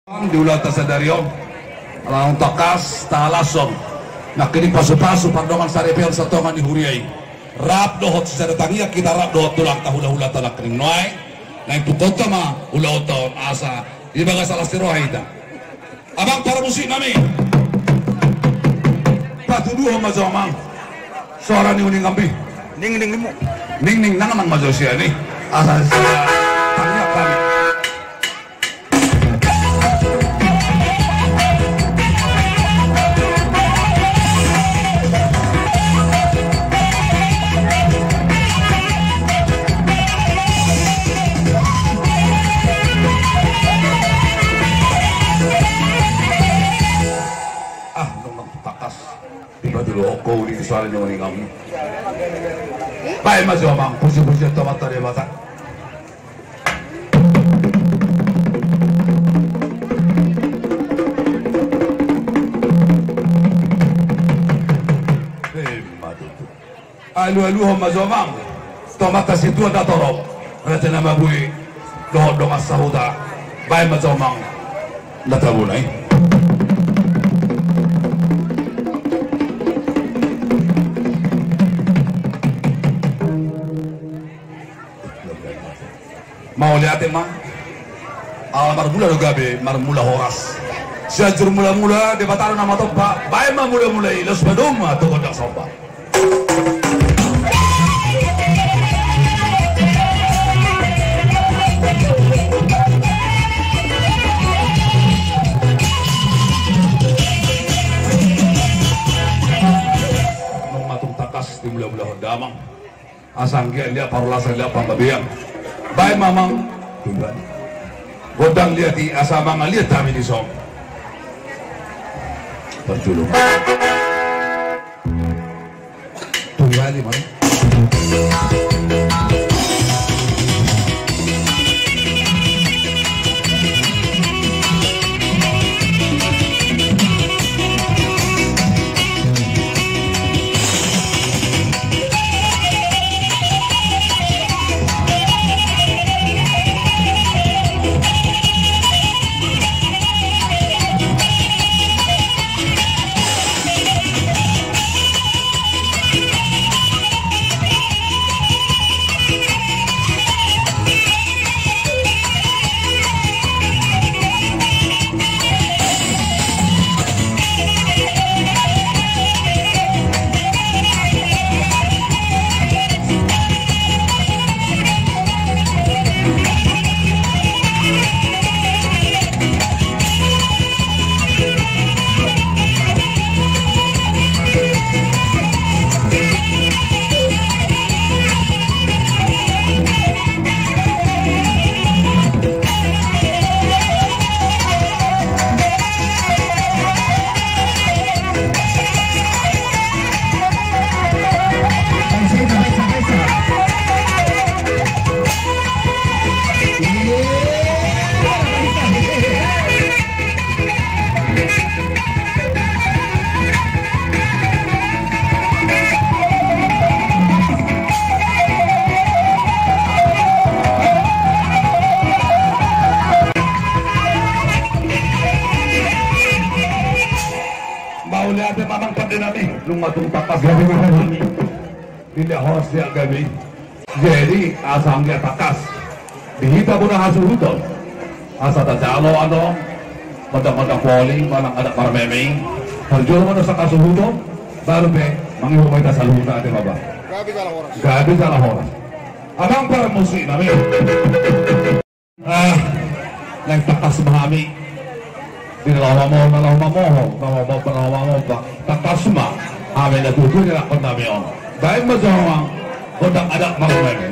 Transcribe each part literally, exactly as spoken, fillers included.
Di ulaonta sadari on, ala naung tangkas tahalashon nangkining pasupasu pardongan saripeon satonga ni huria i. Rap dohot sisada tangiang hita, rap dohot tulangta, hulahulanta nangkining nuaeng. Naeng pungkaonta ma ulaonta on asa di bagasan las ni roha hita. Amang parmusik nami, patuduhon ma jo amang soara ni uninganmi. Ningning, ningning, nang nang ma jo sian i. Asa sisada tangiang hami. Ah, nungnung tangkas dipatuduhon ho uli soara ni uninganmi. Baen ma jo amang pujipujian tu Amanta Debata. Alualuhon ma jo amang tu Amanta Situa Natorop, Raja Namabue dohot dongan sahuta. Baen ma jo amang na tabona i. Mauliate ma. Ala marmula do gabe marmula horas. Sianjur mulamula Debata do na matompa. Baen ma mulamula i, laos padomu ma tu gondang somba. Nunga tung tangkas dimulamulahon damang. Asa anggiat liat parulasan, liat panggabean. Baen ma amang gondang liat i asa mangaliat hami dison. Parjolo. Tunggali ma. Mauliate ma amang pande nami, nunga tung tangkas gabe ma hami. Dilehon sian gabe. Jadi asa anggiat tangkas di hita bona hasuhuton, asa tajalo adong gondang-gondang poli manang adat marmeme i. Parjolo ma do sahasuhuton, baru pe mangihut ma hita saluhutna, ate baba. Gabe jala horas. Amang parmusik nami. Ah, naeng tangkas ma hami. Di na laho mamohon, na laho mamohon, na laho mamohon, na laho mamohon, tangkas ma hami na tutu di lakon nami on. Baen ma jo amang gondang adat marmeme.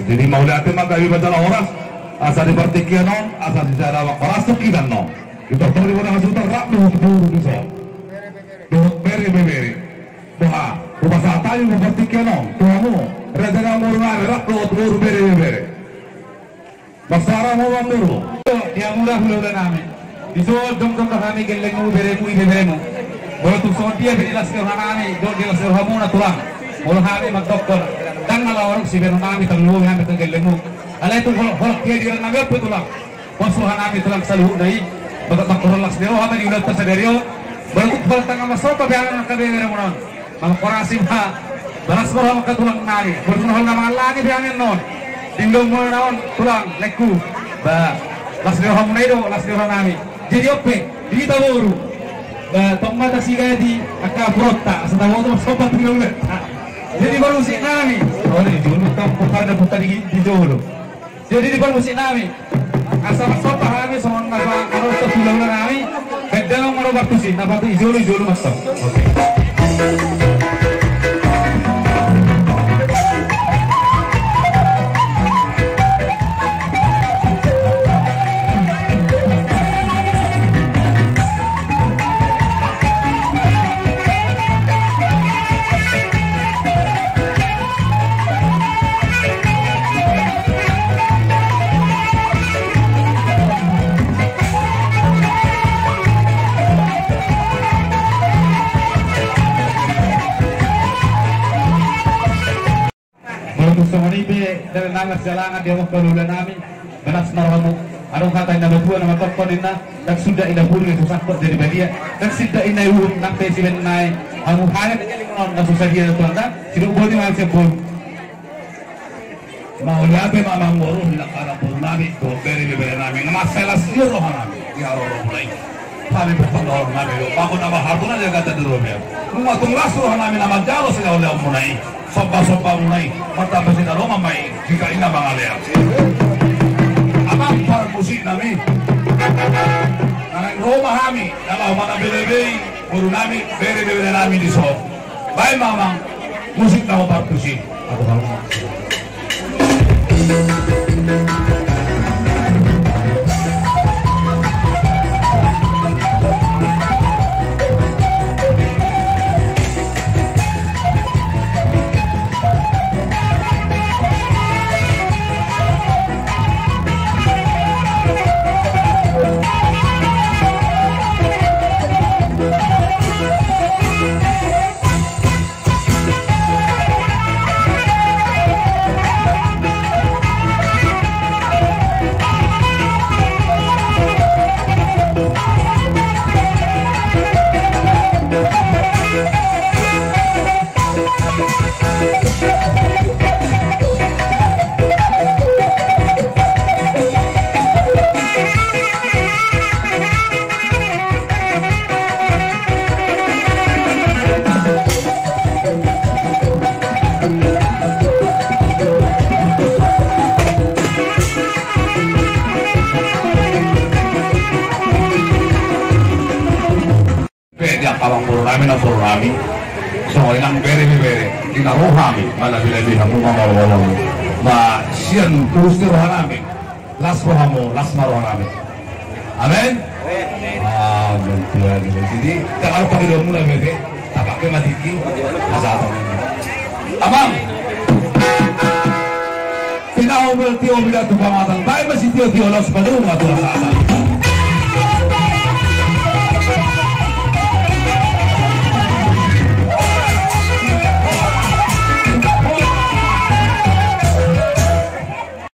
Jadi mauliate ma gabe bajala horas, asa di partingkian on, asa di sada horas tu kinan on. Di dokter di bona hasutan rap dohot boru di son. Dohot bere bebere. Boha, hupasahat hami ma partingkian on tu hamu. Raja na boru nari rap dohot boru bere bebere. Marsara ma boru. Di hamu da hulahula nami. Di son jongjong do hami gellengmu, beremu, ibeberemu. Molo tung songon dia pe di las ni roha nami dohot di las ni rohamuna tulang, molo hami mandokkon, ndang na laho adong sibereng nami, tarlumobi hami tu gellengmu. Alai tung holong, holong dia di roha nami on pe tulang. Pos roha nami tulang saluhutna i. Bagot mangkorhon las ni roha ma di ulaonta sadari on. Molo tung pola tangkas marsomba pe hami angka beberemuna on. Manghorasi ma. Balas ma roha angka tulang nami. Molo tung na mangallangi pe hami annon, dingdong muna on tulang laengku. Ba, las ni rohamuna i do las ni roha nami. Jadi on pe di hita boru, ba, tong ma tasigati angka puronta asa taboto marsomba tu ulaonta. Jadi parmusik nami. Ori, jolo tong putar da putar di, di jolo. Jadi di parmusik nami, asa marsomba hami songon na pa-, parmusik hulahula nami. Baen damang ma roha partusi, na patu i jolo, i jolo mantong. Oke. Molo tung songon i pe, dalan nami marsihalangan di hamu angka hulahula nami, balas ma rohamu. Adong hata ni na matua na mandokkon ninna, ndang sindak i na puri na so sangkot jadi badia, ndang sindak i na uhum nang pe sibaen nai. Hamu hami na jadi on na so sadia na tulang da, sidok boti ma sian boru. Mauliate ma amangboru, di langkana boru nami, dohot bere bebere nami, na mansai las ni roha nami di haroro muna i. Hami pe panggabean nami do, bagot na marhatoran di agatan di robean. Nunga tung las roha nami na manjalo silehonlehon muna i. Somba somba muna i martamba sitadoman ma i jika inna mangalean. Amang parmusik nami, na naeng ro ma hami na laho manabelebei boru nami, bere bebere nami di son. Baen ma amang musik na ho partusi. Aku tahu. Pe di angka amangboru nami, namboru nami, songon i nang bere bebere, di na ro hami manabelebei hamu, mangoloi hamu. Ma sian tulus ni roha nami, las rohamu, las ma roha nami. Amen. Amen. Tuhan. Jadi, jangan lupa di dalam mula bebe, tapak ke mati ki, asa apa? Amang. Pinahu berarti om tidak tukang matang, baik masih tio tio los pada rumah tuan.